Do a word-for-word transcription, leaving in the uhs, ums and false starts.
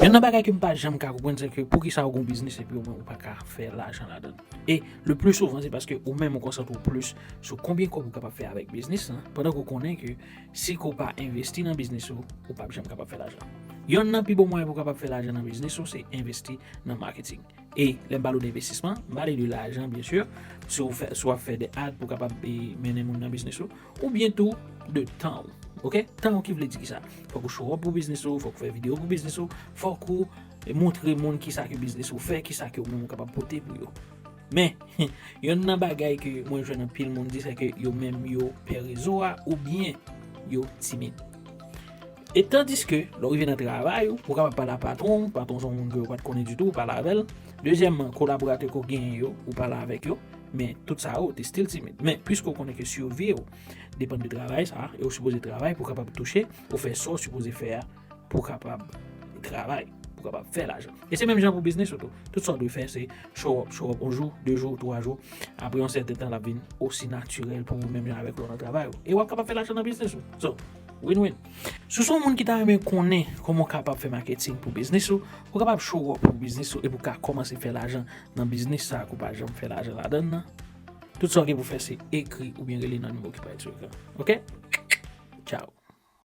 Youn nan bagay ke m pa janm ka konprann, se ke poukisa ou gen yon biznis epi ou menm ou pa ka fè lajan ladan l. E le pli souvan, se paske ou menm ou konsantre w plis sou konbyen kòb ou kapab fè avèk biznis lan, pandan ke ou konnen ke si ke ou pa envesti nan biznis ou, ou p ap janm kapab fè lajan. Youn nan pi bon mwayen pou w kapab fè lajan nan biznis ou, se envesti nan maketing. E lè m pale w de envestisman, m pale de lajan, byen si. Si w fè, si w ap fè de ad pou w kapab, e, mennen moun nan biznis ou, oubyen tou de tan ou. Oke? Tan ou ki vle di kisa? Fòk ou show up pou biznis ou, fòk ou fè videyo pou biznis ou, fòk ou, e, montre moun kisa ke biznis ou fè, kisa ke ou menm ou kapab pote pou yo. Men, youn nan bagay ke mwen jwenn anpil moun di, se ke yo menm yo pè rezo a, oubyen yo timid. E tandiske, lè w rive nan travay ou, ou kapab pale a patwon ou, patwon se yon moun ke ou pa t konnen ditou, ou pale avè l. Dezyèmman, kolaboratè ke w genyen yo, ou pale avèk yo, men tout sa yo, ou te still timid. Men, piske w konnen ke sivi w depann de travay sa, e ou sipoze travay pou w kapab touche, ou fè sa w sipoze fè a, pou w kapab travay, pou w kapab fè lajan. E se menm jan pou biznis ou tou. Tout sa w dwe fè, se show up, show up, yon jou, de jou, twa jou. Apre yon sèten tan, l ap vin osi natirèl pou ou menm jan avèk lè w nan travay ou. E w ap kapab fè lajan nan biznis ou. So, win-win. Si w se yon moun ki ta renmen konnen kòman w kapab fè maketing pou biznis ou, pou w kapab show up pou biznis ou epi w ka kòmanse fè lajan nan biznis sa ke w pa janm fè lajan ladan l nan, tout sa w gen pou fè se ekri oubyen rele nan nimewo ki parèt sou ekran. Oke? Tchao.